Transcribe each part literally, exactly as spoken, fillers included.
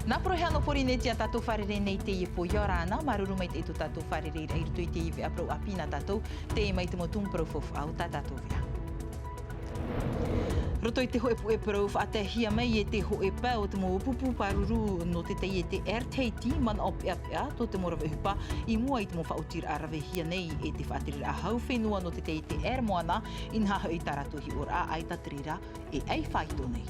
Nā Porohea nō Porinetia tātou fārerei nei teie pō, ʻia ora na, māuruuru maitaʻi tō tātou fārereiraʻa i roto i teie veʻa parau ʻāpī nā tātou, teie mai te mau tumu parau faufaʻa o tā tātou veʻa. Roto i te hōʻē puʻe parau, faʻataehia mai e te hōʻē pae o te mau ʻōpūpū pāruru nō te taiete Air Tahiti, manaʻo peʻapeʻa tō te mau rave ʻohipa i mua i te mau faʻaotiraʻa ravehia nei e te faʻatereraʻa hau fenua nō te taiete Air Moana, inaha hoʻi tā rātou hiʻoraʻa ʻaita te reira e ʻai faito nei.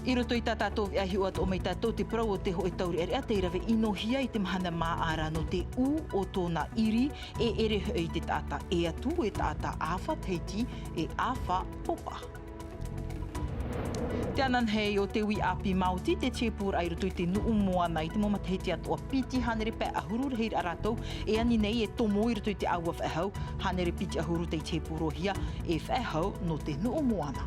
I roto i tā tātou veʻa, hiʻo atoʻa mai tātou te parau o te hōʻē taureʻareʻa tei rave ʻinohia i te mahana māʻa ra nō te ū o tōna ʻiri, e ʻere hoʻi te taʻata ʻē atu, e taʻata ʻāfa Tahiti, e ʻāfa popaʻa. Te ananahi o te uʻi ʻāpī Māoti, te tiepūraʻa i roto i te nuʻu moana i te mau matahiti atoʻa piti hānere pae ʻahuru rahiraʻa rātou e ani nei e tomo i roto i te ʻāua faʻehau, hānere piti ʻahuru tei tiepūrohia e faʻehau nō te nuʻu moana.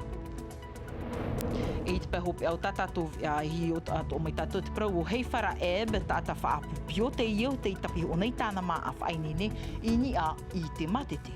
I te pae hopeʻa o tā tātou veʻa, hiʻo atoʻa mai tātou te parau o Heifara Ebb, taʻata faʻaʻapu pio teie o tei tapihoʻo nei tāna māʻa faʻaineine i niʻa i te mātete.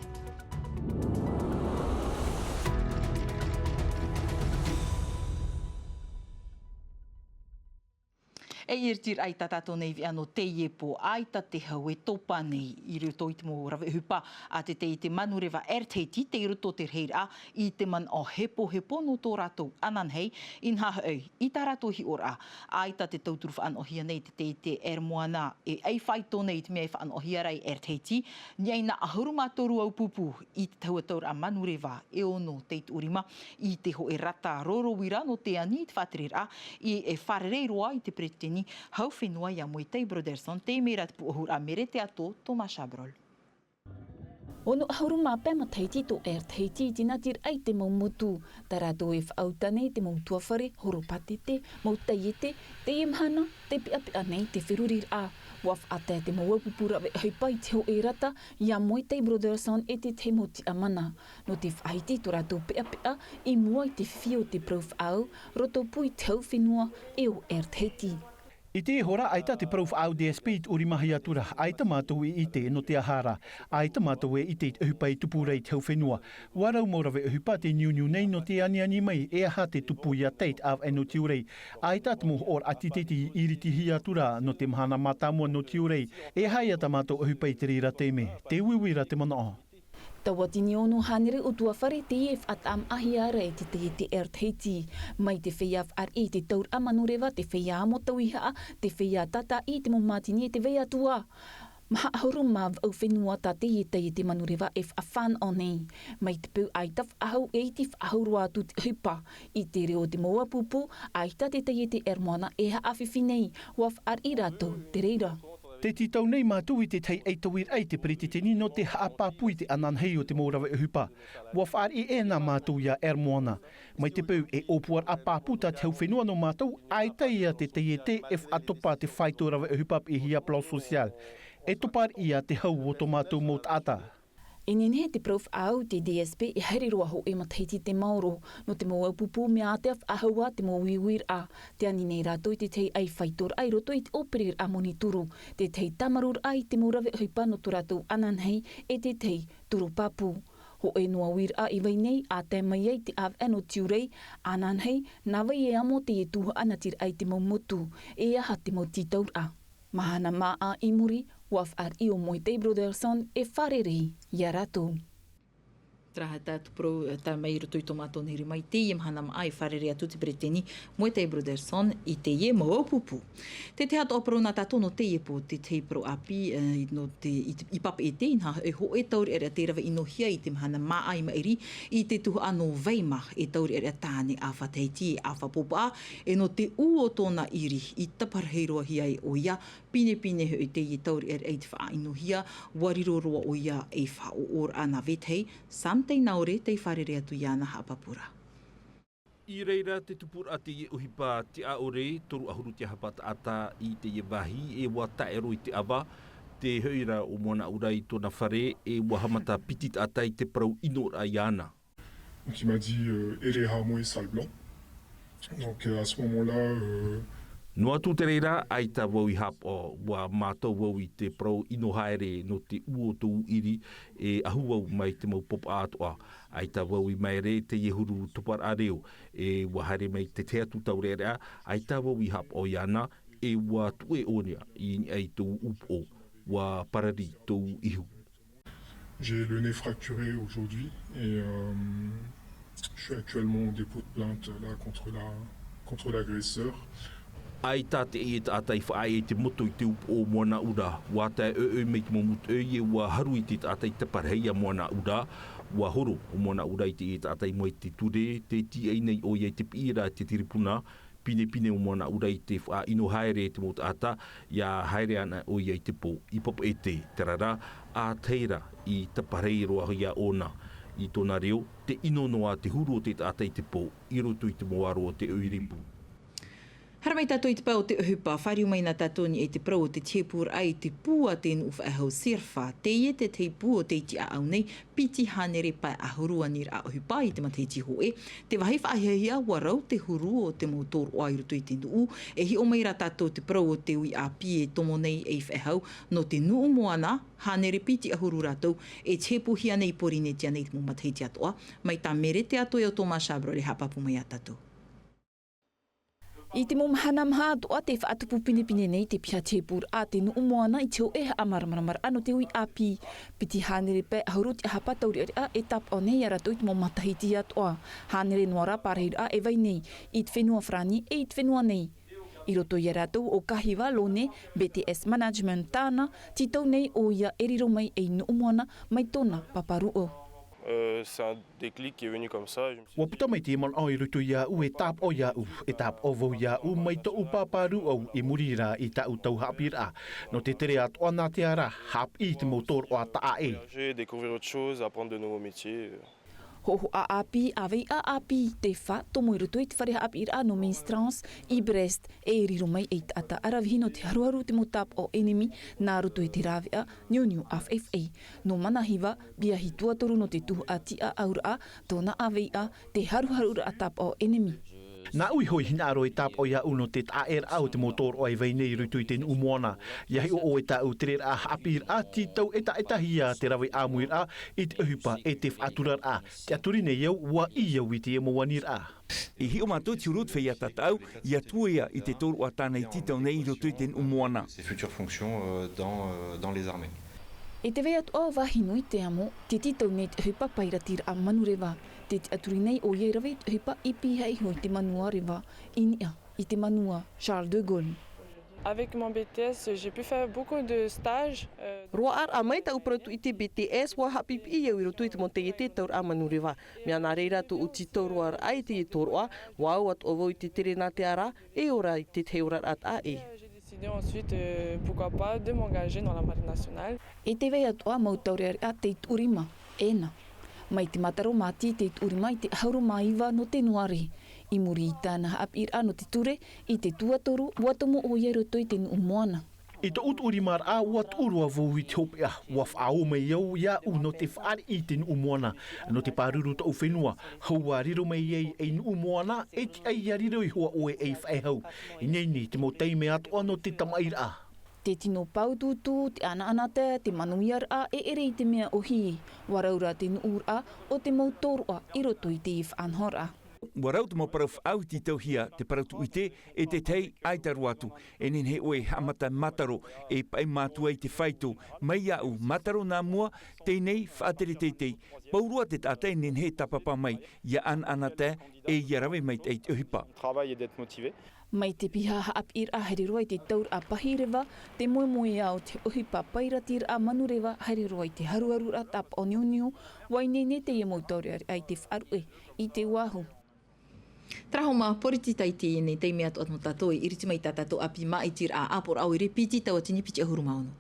E ʻiritiraʻa i tā tātou nei veʻa nō teie pō, ʻaita te hau e topa nei i roto i te mau rave ʻohipa a te taiete manureva Air Tahiti, tei roto te rahiraʻa i te manaʻo hepohepo nō tō rātou ananahi, inaha hoʻi i tā rātou hiʻoraʻa, ʻaita te tauturu faʻanahohia nei te taiete Air Moana e ʻai faito nei i te mea e faʻanahohia ra e Air Tahiti, niʻa i nā ʻahuru mā toru ʻaupūpū i te tahua tauraʻa manureva e ono tei tuʻu rima i te hōʻē rata roro uira nō te ani i te faʻatereraʻa, e fārerei roa i te peretiteni hau fenua iā Moetai Brotherson, teie mai rā te pūʻohuraʻa Merete Ato, Thomas Chabrol. Ono ʻahuru mā pae matahiti tō Air Tahiti i te natiraʻa i te mau motu, tā rātou e faʻauta nei te mau tuafare, horopātete, mau taiete, teie mahana, tei peʻapeʻa nei te feruriraʻa. ʻUa faʻatae te mau ʻaupūpū rave ʻohipa i te hōʻē rata iā Moetai Brotherson e te tahi mau tiʻamana, nō te faʻahiti tō rātou peʻapeʻa i mua i te fifi o te parau faʻaau, roto pū i te hau fenua e ʻo Air Tahiti. I teie hora, ʻaita te parau faʻaau D S P i tuʻu rima hia atu ra, ʻaita mātou e ʻite nō te aha ra, ʻaita mātou e ʻite i te ʻohipa e tupu ra i te hau fenua. ʻUa rau mau rave ʻohipa tei niuniu nei nō te aniani mai, e aha te tupu ia tae i te ʻāvaʻe nō Tiurai. ʻAita te mau hoʻoraʻa titeti i ʻiritihia atu ra nō te mahana mātāmua nō Tiurai. E aha ia tā mātou ʻohipa i te reira taime, te uiuiraʻa te manaʻo. Taua tini ono hānere o tuafare teie e faʻataʻamaʻahia ra e te taiete Air Tahiti. Mai te feiā fāriʻi i te tauraʻa manureva, te feiā amo tauihaʻa, te feiā tātaʻi i te mau mātini e te vai atu ā. Maha ʻahuru mā vaʻu fenua tā teie taiete manureva e faʻafānaʻo nei. Mai te peu ʻaita faʻahou e iti faʻahou roa atu te ʻohipa. I te reo o te mau ʻaupūpū, ʻaita te taiete Air Moana e haʻafifi nei, ʻua fāriʻi rātou te reira. Tē tītau nei mātou i te tahi ʻaitauiraʻa i te peretiteni nō te haʻapāpū i te ananahi o te mau rave ʻohipa. ʻUa fāriʻi ʻē nā mātou iā Air Moana. Mai te peu e ʻōpuaraʻa pāpū tā te hau fenua nō mātou, ʻaita ia te taiete e faʻatopa te faito rave ʻohipa piʻihia plan social. E topa riʻi ia te hau o tō mātou mau taʻata. E nehenehe te parau faʻaau te D S P e haere roa hōʻē matahiti te maoro, nō te mau ʻaupūpū mea ātea faʻahou ā te mau uiuiraʻa. Tē ani nei rātou i te tahi ʻai faitoraʻa i roto i te ʻōpereraʻa moni turu, te tahi tāmarūraʻa i te mau rave ʻohipa nō tō rātou ananahi, e te tahi turu pāpū. Hōʻē noa uiraʻa i vai nei, ʻa tae mai ai te ʻāvaʻe nō Tiurai, ananahi, nā vai e amo teie tuhaʻa natiraʻa i te mau motu, e aha te mau tītauraʻa. Mahana māʻa i muri, ʻua fāriʻi ʻo Moetai Brotherson e fārerei iā rātou. Terā tā te parau, e, tae mai i roto i tō mātou nei rima i teie mahana māʻa e fārerei atu te peretiteni Moetai Brotherson i teie mau ʻaupūpū. Te tahi atoʻa parau nā tātou nō teie pō, te tahi parau ʻāpī, e, nō te, i, i Papeʻete, inaha e hōʻē taureʻareʻa tei rave ʻinohia i te mahana māʻa i maʻiri i te tuhaʻa nō Veima, e taureʻareʻa tāne ʻāfa Tahiti, ʻāfa popaʻa, e nō te ū o tōna ʻiri i taparahi roa hia ai ʻoia, pinepine hoʻi teie taureʻareʻa i te faʻaʻinohia, ʻua riro roa ʻoia ei faʻaʻoʻoraʻa nā vetahi, Sam Teinaore tei fārerei atu iāna haʻapāpū ra. I reira te tupuraʻa teie ʻohipa tiʻaore, toru ʻahuru te aha pae taʻata i teie vāhi, e ʻua taʻero i te ʻava, tē hoʻi ra ʻo Moana Ura i tōna fare, e ʻua haʻamata piti taʻata i te parau ʻinoraʻa iāna. Donc il m'a dit, euh, Ereha moe sale blanc. Donc, euh, à ce moment-là, euh, Noa atu te reira, ʻaita vau i haʻapaʻo, ʻua mātau vau i te parau ʻino haere nō te ʻū o tōʻu ʻiri, e ahu vau mai te mau papa atoʻa. ʻAita vau i maere teie huru toparaʻa reo, e ʻua haere mai te tahi atu taureʻareʻa, ʻaita vau i haʻapaʻo iāna, e ʻua tuʻe ʻōna i niʻa i tōʻu upoʻo, ʻua parari tōʻu ihu. J'ai le nez fracturé aujourd'hui et, euh, je suis actuellement en dépôt de plainte là contre la, contre l'agresseur. ʻAita teie taʻata i faʻaea i te moto i te upoʻo o Moanaʻura, ʻua tae ʻoiʻoi mai te mau mūtoʻi e ʻua haru i te taʻata i taparahi iā Moanaʻura, ʻua horo ʻo Moanaʻura i teie taʻata i mua i te ture, tē tīaʻi nei ʻoia i te piʻiraʻa i te tiripuna, pinepine ʻo Moanaʻura i te faʻaʻino haere e te mau taʻata, ʻia haere ana ʻoia i te pō, i Papeʻete, terā rā, ʻa tahi rā i taparahi roa iā ʻōna. I tōna reo, tē ʻino noa te huru o te taʻata i te pō, i roto i te mau aro o te ʻoire pū. Haere mai tātou i te pae o te ʻohipa, fāriu mai na tātou i niʻa i te parau o te tihepūraʻa i te pū a te nuʻu faʻehau SIRFA. Teie te tahi pū o tei tiʻaʻau nei, piti hānere pae ʻahuru aniraʻa ʻohipa i te matahiti hōʻē. Te vāhi faʻahiahia, ʻua rau te huru o te mau tōroʻa i roto i te nuʻu. E hiʻo mai ra tātou te parau o te uʻi ʻāpī e tomo nei ei faʻehau nō te nuʻu moana, hānere piti ʻahuru rātou, e tihepūhia nei i Pōrīnetia nei i te mau matahiti atoʻa. Mai tā Merete Atoʻa e ʻo Thomas Chabrol e haʻapāpū mai iā tātou. I te mau mahana maha atoʻa tē faʻatupu pinepine nei te piha tihepūraʻa a te nuʻu moana i te hōʻē haʻamāramaramaraʻa nō te uʻi ʻāpī. Piti hānere pae ʻahuru te ʻahapa taureʻareʻa e tāpaʻo nei iā rātou i te mau matahiti atoʻa. Hānere noa rā parahiraʻa e vai nei i te fenua Farāni e i te fenua nei. I roto iā rātou ʻo Kahiva Lone, BTS Management tāna, tītau nei ʻoia e riro mai ei nuʻu moana mai tōna pāpā ruʻau. Euh, c'est un déclic qui est venu comme ça. Je me suis dit, ʻua puta mai te manaʻo i roto iāʻu, e tāpaʻo iāʻu, e tāpaʻo vau iāʻu mai tōʻu pāpā ruʻau i muri ra i tāʻu tau haʻapiʻiraʻa. Nō te tere atoʻa nā te ara, haʻapiʻi i te mau tōroʻa taʻa ʻē. Voyager, découvrir autre chose, apprendre de nouveaux métiers. Hōhoʻa ʻāpī, ʻāveiʻa ʻāpī, tē faʻatomo i roto i te fare haʻapiʻiraʻa nō Minstrance i Brest, e riro mai ei taʻata ʻaravihi nō te haruharu te mau tāpaʻo ʻenemi, nā roto i te rāveʻa niuniu ʻāfaʻifaʻi. Nō Manahiva, piahi tuatoru nō te tuhaʻa tiʻaʻauraʻa, tōna ʻāveiʻa, te haruharuraʻa tāpaʻo ʻenemi. Nāʻu iho i hinaʻaro e tāpaʻo iāʻu nō te taʻaʻēraʻa o te mau tōroʻa e vai nei i roto i te nuʻu moana. ʻIa hiʻo ʻoe tāʻu tereraʻa haʻapiʻiraʻa, tītau ʻetaʻetahia te rave ʻāmuiraʻa i te ʻohipa e te faʻaturaraʻa. Tiʻaturi nei au, ʻua ʻī au i teie mau aniraʻa. I hiʻo mātou te huru o te feiā tātaʻu, ʻia tuea i te tōroʻa tāna i tītau nei i roto i te nuʻu moana. Ses futures fonctions, euh, dans, euh, dans les armées. I te vai atoʻa o Vāhinui Te Amo, tē tītau nei te ʻohipa pairatiraʻa manureva. Tē tiʻaturi nei ʻoia e rave i te ʻohipa i pihaʻi iho i te manuareva, i niʻa i te manua Charles de Gaulle. Avec mon BTS, j'ai pu faire beaucoup de stages, euh, Roaʻaraʻa mai tāʻu parau tūʻite BTS, ʻua haʻapiʻipiʻi au i roto i te mau taiete tauraʻa manureva. Mea nā reira tōʻu tītau roaraʻa i teie tōroʻa, ʻua au atoʻa vau i te tere nā te ara, e ora i te tahi oraraʻa taʻa ʻē. J'ai décidé ensuite, euh, pourquoi pas, de m'engager dans la marine nationale. I te vai atoʻa mau taureʻareʻa tei tuʻurima, ʻena. Mai te mātaro māti tei tuʻurima i te ʻahuru mā iva nō Tenuare. I muri i tāna haʻapiʻiraʻa nō te ture, i te tuatoru, ʻua tomo ʻoia i roto i te nuʻu moana. I tōʻu tuʻurimaraʻa, ʻua tuʻu roa vau i te hopeʻa, ʻua faʻaō mai au iāʻu nō te fāriʻi i te nuʻu moana, nō te pāruru tōʻu fenua, hau ʻua riro mai ai ei nuʻu moana, e tiʻa ʻia riro iho ā ʻoe ei faʻehau. Ineine te mau taime atoʻa nō te tamaʻiraʻa. Te tino pāutuutu, te ʻanaʻanatae, te manuiaraʻa, e ʻere i te mea ʻōhie, ʻua rau rā te nuʻuraʻa o te mau tōroʻa i roto i teie faʻanahoraʻa. ʻUa rau te mau parau faʻaau i tītauhia, te parau tūʻite, e te tahi ʻaita roa atu. E nehenehe ʻoe e haʻamata mātaro, e paʻi mātua i te faito, mai iāʻu, mātaro nā mua, teie nei, faʻatere teitei. Pauroa te taʻata e nehenehe e tāpapa mai, ʻia ʻanaʻanatae, e ʻia rave maitaʻi i te ʻohipa. Travail et d'être motivé. Mai te piha haʻapiʻiraʻa haere roa i te tauraʻa pahī reva, te moemoeā o te ʻohipa pairatiraʻa manureva haere roa i te haruharuraʻa tāpaʻo niuniu, ʻua ineine teie mau taureʻareʻa i te faʻaruʻe i te uāhu. Terā hoʻi mā, Pōriti Tahiti i teie nei taime atoʻa nō tātou e iriti mai tā tātou ʻāpī māʻitiraʻa ʻāpoʻoraʻa ʻoire piti tauatini piti ʻahuru mā ono.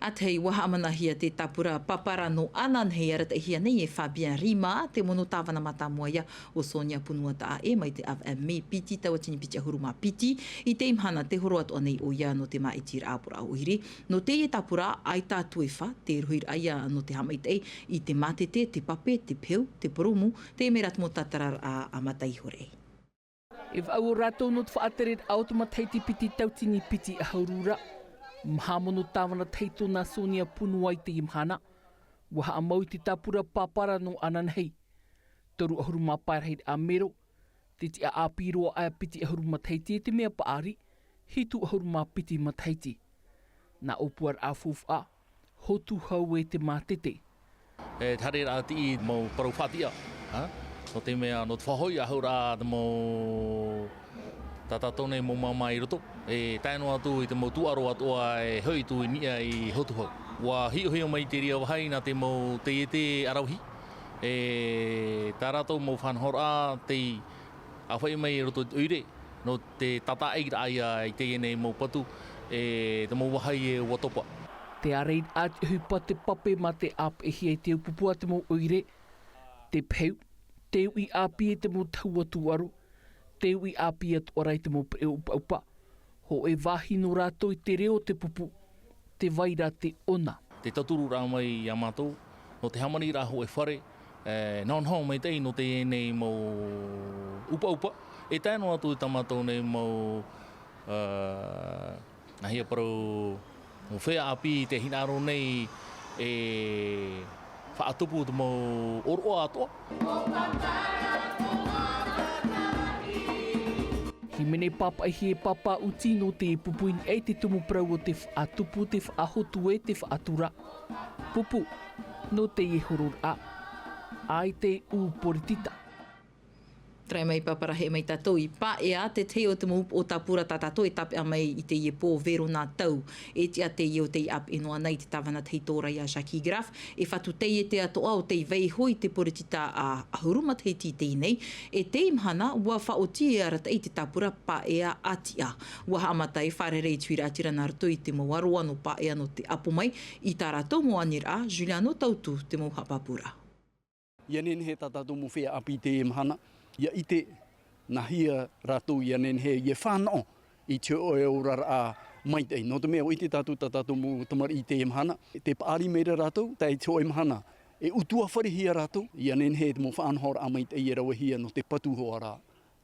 ʻA tahi, ʻua haʻamanahia te tāpura pāpara nō Ananahi, arataʻihia nei e Fabien Rima, te mono tāvana mātāmua ia o Sonia Punuataʻa, e mai te ʻāvaʻe mē piti tauatini piti ʻahuru mā piti. I teie mahana tē horo atoʻa nei ʻoia nō te māʻitiraʻa ʻāpoʻoraʻa ʻoire. Nō teie tāpura, ʻaita atu e fā te rohiraʻa ia nō te haʻamaitaʻi i te mātete, te pape, te peu, te porōmu, teie mai rā te mau tātararaʻa a Mataʻihore. E vaʻu ō rātou nō te faʻatereraʻa o te matahiti piti tauatini piti ʻahuru ra. Maha mono tāvana tahi tōna Sonia Punua i teie mahana. ʻUa haʻamau i te tāpura pāpara nō Ananahi. Toru ʻahuru mā pae rahiraʻa mero, te tiʻa ʻāpī roa aʻe piti ʻahuru matahiti, e te mea paʻari, hitu ʻahuru mā piti matahiti. Nā ʻōpuaraʻa faufaʻa, hotu hau e te mātete. E te haereraʻa tiʻi mau parau faʻatiʻa, ha? Nō te mea, nō te faʻahoʻi ʻahuraʻa te mau tā tātou nei mau māmā i roto. E tae noa atu i te mau tūʻaro atoʻa e hoʻi atu i niʻa i Hotuhau. ʻUa hiʻohia mai te reira vāhi nā te mau taiete ʻaravihi. E tā rātou mau faʻanahoraʻa tei ʻāfaʻi mai i roto i te ʻoire, nō te tātaʻiraʻa ia i teie nei mau patu, e te mau vāhi e ʻua topa. Te ārairaʻa te ʻohipa, te pape mā te ʻāpeʻehia i te upupua te mau ʻoire, te peu, te uʻi ʻāpī e te mau tahua tūʻaro, te uʻi ʻāpī atoʻa ra i te mau pereʻoʻo ʻupaʻupa. Hōʻē vāhi nō rātou i te reo, te pupu, te vai ra te ʻona. Te tauturu rā mai iā mātou, nō te hāmaniraʻa hōʻē fare, e, nahonaho maitaʻi nō teie nei mau ʻupaʻupa, e tae noa atu i tā mātou nei mau, e, nāhea parau, mau feiā ʻāpī tē hinaʻaro nei e faʻatupu te mau ʻōroʻa atoʻa. Hīmene pāpaʻihia e Pāpā ʻUti nō te pupu i niʻa i te tumu parau o te faʻatupu, te faʻahotu e te faʻatura. Pupu, nō teie hororaʻa. ʻAita e ʻū poritita. Tarai mai, pāparahi mai tātou i Paea, te tahi o te mau upoʻo tāpura tā tātou e tāpeʻa mai i teie pō, Verona Tau. E tiʻa teie o tei ʻāpeʻe noa nei i te tāvana tahito ra iā Jackie Graf, e fatu taiete atoʻa o tei vaiiho i te poritita ʻahuru matahiti i teie nei. E teie mahana, ʻua faʻaoti e arataʻi te tāpura Paea ʻĀtiʻa. ʻUa haʻamata e fārerei i te huiraʻatira nā roto i te mau aroā nō Paea nō te ʻapo mai i tā rātou mau aniraʻa. Juliano Tautu, te mau haʻapāpūraʻa. ʻIa nehenehe tā tātou mau feiā ʻāpī i teie mahana, ʻia ʻite nāhea rātou ʻia nehenehe ʻia fānaʻo i te hōʻē oraraʻa maitaʻi. Nō te mea, ʻua ʻite tātou, tā tātou mau tamariʻi i teie mahana, tē paʻari mai ra rātou, tae i te hōʻē mahana, e ʻutuāfarehia rātou, ʻia nehenehe te mau faʻanahoraʻa maitaʻi e ravehia nō te patu hoʻi ra.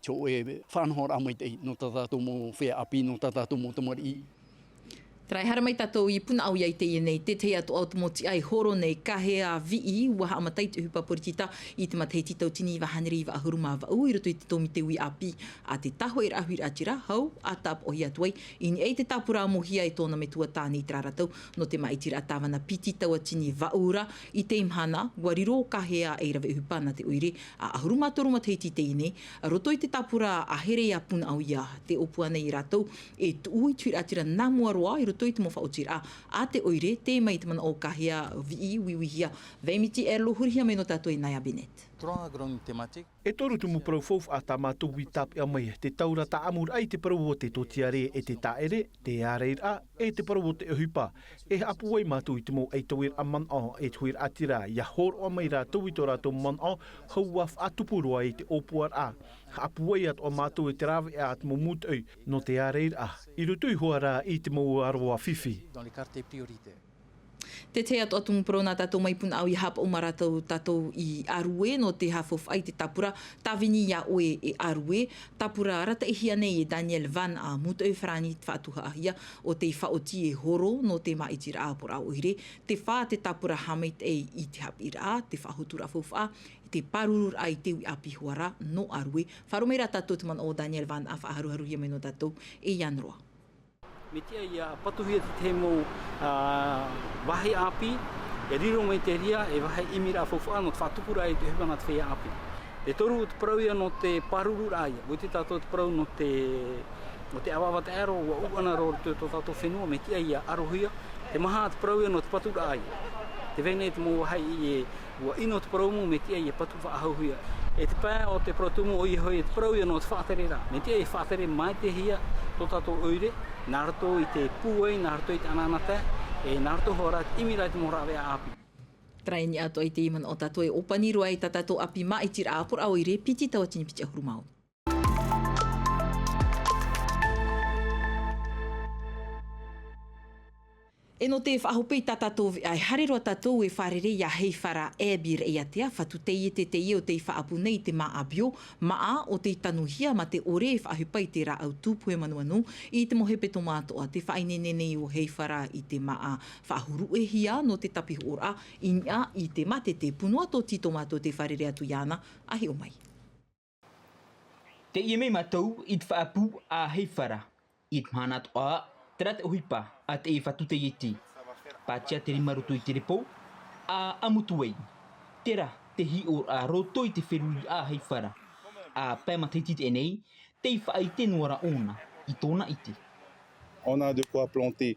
Te hōʻē faʻanahoraʻa maitaʻi nō tā tātou mau feiā ʻāpī, nō tā tātou mau tamariʻi. Terā, haere mai tātou i Punaʻauia i teie nei, te tahi atoʻa o te mau tiʻa e horo nei, Kahea Viʻi, ʻua haʻamata i te ʻohipa poritita i te matahiti tauatini iva hānere iva ʻahuru mā vaʻu i roto i te tōmite uʻi ʻāpī a te Tāhōʻēraʻa Huiraʻatira, hau ʻa tāpaʻohia atu ai i niʻa i te tāpura amohia e tōna metua tāne i terā ra tau nō te māʻitiraʻa tāvana piti tauatini vaʻu ra. I teie mahana, ʻua riro Kahea ei rave ʻohipa nā te ʻoire, ʻa ʻahuru mā toru matahiti i teie nei, roto i te tāpura a Here iā Punaʻauia, tē ʻōpua nei ia rātou e tuʻu i te huiraʻatira nā mua roa i roto i te mau faʻaotiraʻa a te ʻoire, tē mai te manaʻo o Kahea Viʻi, Uiuihia Vaimiti, e ʻōroʻahia mai nō tātou e Naya Bennett. Trois grandes thématiques. E toru tumu parau faufaʻa tā mātou i tāpeʻa mai, te taura tāʻamuraʻa i te parau o te tōtiare e te tāʻere, te ārairaʻa, e te parau o te ʻohipa. E haʻapūai mātou i te mau ʻaitauiraʻa manaʻo e te huiraʻatira, ʻia hōroʻa mai rātou i tō rātou manaʻo, hau ʻua faʻatupu roa i te ʻōpuaraʻa. Haʻapūai atoʻa mātou e te rāveʻa a te mau mūtoʻi nō te ārairaʻa, i roto iho ā rā i te mau aroā fifi. Dans les quartiers prioritaires. Te tahi atoʻa tumu parau nā tātou mai Punaʻauia, haʻapaʻo mā rātou tātou i Arue nō te haʻafaufaʻa i te tāpura Tāvini iā ʻoe e Arue. Tāpura arataʻihia nei e Daniel Van, ā, mūtoʻi farāni faʻatuhaʻahia, ʻo tei faʻaoti e horo nō te māʻitiraʻa ʻāpoʻoraʻa ʻoire. Te fā te tāpura haʻamaitaʻi i te haʻapiʻiraʻa, te faʻahoturaʻa faufaʻa, i te pārururaʻa i te uʻi ʻāpī hoʻi ra nō Arue. Faʻaroʻo mai rā tātou te manaʻo o Daniel Van, ā, faʻaharuharuhia mai nō tātou e Ian Roa. Mea tiʻa ʻia patuhia te tahi mau, ā, vāhi ʻāpī, e riro mai te reira e vāhi ʻimiraʻa faufaʻa nō te faʻatupuraʻa i te ʻohipa nā te feiā ʻāpī. Te toru te parau ïa nō te pārururaʻa ïa, ʻua ʻite tātou te parau nō te, nō te ʻavaʻava taʻero, ʻua ʻūʻana roa i roto i tō tātou fenua, mea tiʻa ʻia ʻarohia. Te maha te parau ïa nō te paturaʻa ïa. Tē vai nei te mau vāhi e ʻUa ʻino te parau mau, mea tiʻa ʻia patu faʻahouhia. E te pae o te parau tumu, ʻoia hoʻi te parau ïa nō te faʻatereraʻa. Mea tiʻa ʻia faʻatere maitaʻihia tō tātou ʻoire, nā roto i te pūai, nā roto i te anaanatae, E nā roto hoʻi rā te ʻimi ra i te mau rāveʻa ʻāpī. Terā i niʻa atu ai te manaʻo tātou e ʻōpani roa i tā tātou ʻāpī māʻitiraʻa ʻāpoʻoraʻa ʻoire, piti tauatini piti ʻahuru mā ono. E nō te faʻahope i tā tātou veʻa, e haere roa tātou e fārerei iā Heifara Abby Reiatea, fatu teiete teie o tei faʻaʻapu nei i te māʻa bio, māʻa o tei tanuhia mā te ʻore e faʻaʻohipa i te rāʻau tūpohe manuanu. I te mau hepetoma atoʻa, tē faʻaineine nei ʻo Heifara i te māʻa faʻahōroʻahia nō te tāpihoʻoraʻa i niʻa i te mātete. Punu atoʻa tō mātou tei fārerei atu iāna, ʻa hiʻo mai. Teie mai mātou i te faʻaʻapu a Heifara. I te mahana atoʻa, terā te ʻohipa a teie fatu teiete. Pātia te rima i roto i te repo, ʻa ʻamutu ai. Terā te hiʻoraʻa i roto i te feruri a Heifara. ʻA pae matahiti teie nei, tei faʻaʻite noa ra ʻōna i tōna ʻite. On a de quoi planter.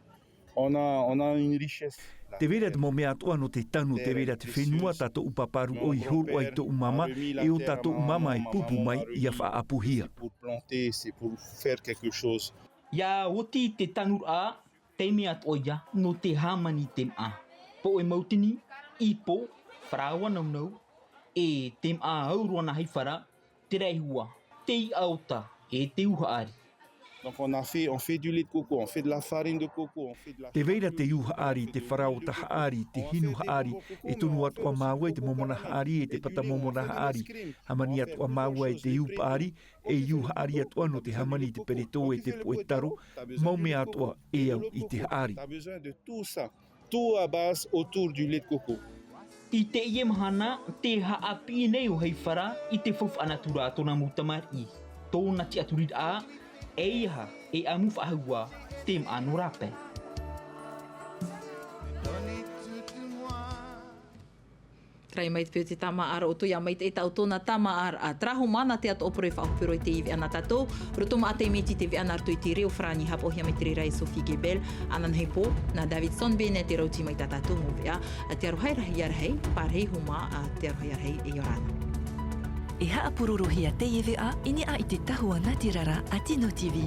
On a, on a une richesse. Tē vai ra te mau mea atoʻa nō te tanu, tē vai ra te fenua, tā tōʻu pāpā rūʻau i hōroʻa i tōʻu māmā, e ʻo tā tōʻu māmā e pūpū mai ʻia faʻaʻapuhia. Pour planter, c'est pour faire quelque chose. ʻIa oti te tanuraʻa, taime atoʻa ia nō te hāmani i te māʻa. Poʻe mautini, ipo, faraoa naunau, e te māʻa au roa nā Heifara, terā iho ā, te iʻa ota, e te ū haʻari. Donc on a fait, on fait du lait de coco, on fait de la farine de coco, on fait de la... Tē vai ra te ū haʻari, te faraoa ota haʻari, te hinu haʻari, e tonu atoʻa māua i te momona haʻari, e te pata momona haʻari. Hāmani atoʻa māua i te ū paʻari, e ū haʻari atoʻa nō te hāmani i te peretō e te poʻe taro, mau mea atoʻa e au i te haʻari. T'as besoin de tout ça. Tout à base autour du lait de coco. I teie mahana, tē haʻapiʻi nei ʻo Heifara i te faufaʻa natura a tōna mau tamariʻi, tōna tiʻaturiraʻa, eiaha e ʻamu faʻahou ā te māʻa nō rāpae. Tarai mai te peu te tāmāʻaraʻa o tō ia maitaʻi tā ʻoutou nā tāmāʻaraʻa. Terā hoʻi māna te atoʻa poro e faʻahope roa i teie veʻa nā tātou. Roto maʻa te miti te veʻa nā roto i te reo farāni, haʻapaʻohia mai te reira e Sophie Gebel. Ananahi pō, nā Davidson Bennett e rauti mai tā tātou mau veʻa. A te aroha e rahi ia rahi, pārahi hoʻi mā, a te aroha ia rahi e ora na. E haʻapurorohia teie veʻa i niʻa i te tahua nā te rara a Tino T V.